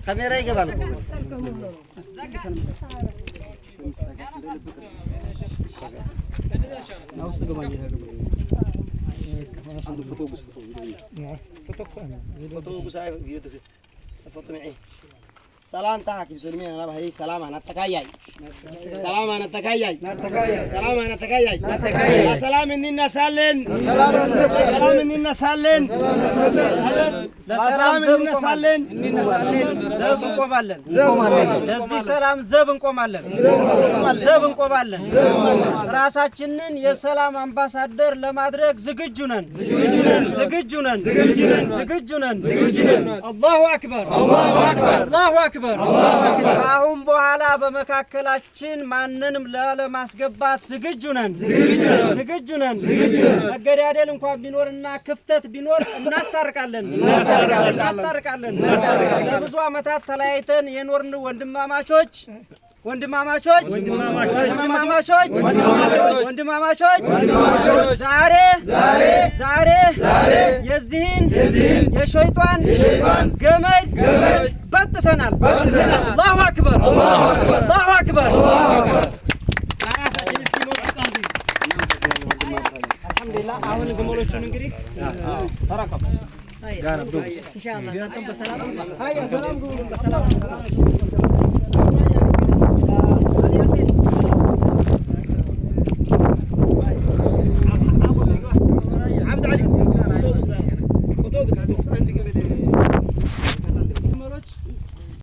ካሜራ ይገባል እኮ። ሰላምታ ሰላም ሰላም ለሰላም እንነሳለን፣ ለሰላም እንነሳለን፣ ለሰላም እንነሳለን። ዘብ እንቆማለን። ለዚህ ሰላም ዘብ እንቆማለን። ዘብ እንቆማለን። ራሳችንን የሰላም አምባሳደር ለማድረግ ዝግጁ ነን። ዝግጁ ነን። ዝግጁ ነን። አላሁ አክበር፣ አላሁ አክበር። ከአሁን በኋላ በመካከላችን ማንንም ላለማስገባት ዝግጁ ነን። ዝግጁ ነን። መገዳደል እንኳን ቢኖርና ክፍተት ቢኖር እናስታርቃለን፣ እናስታርቃለን። ለብዙ ዓመታት ተለያይተን የኖርን ወንድማማቾች ወንድማማቾች ወንድማማቾች ወንድማማቾች ዛሬ ዛሬ የዚህን የሸይጣን ገመድ በጥሰናል። አላሁ አክበር፣ አላሁ አክበር። አልሐምዱሊላህ። አሁን ግመሎቹን እንግዲህ ተረከቡ። ኢንሻአላህ። በሰላም።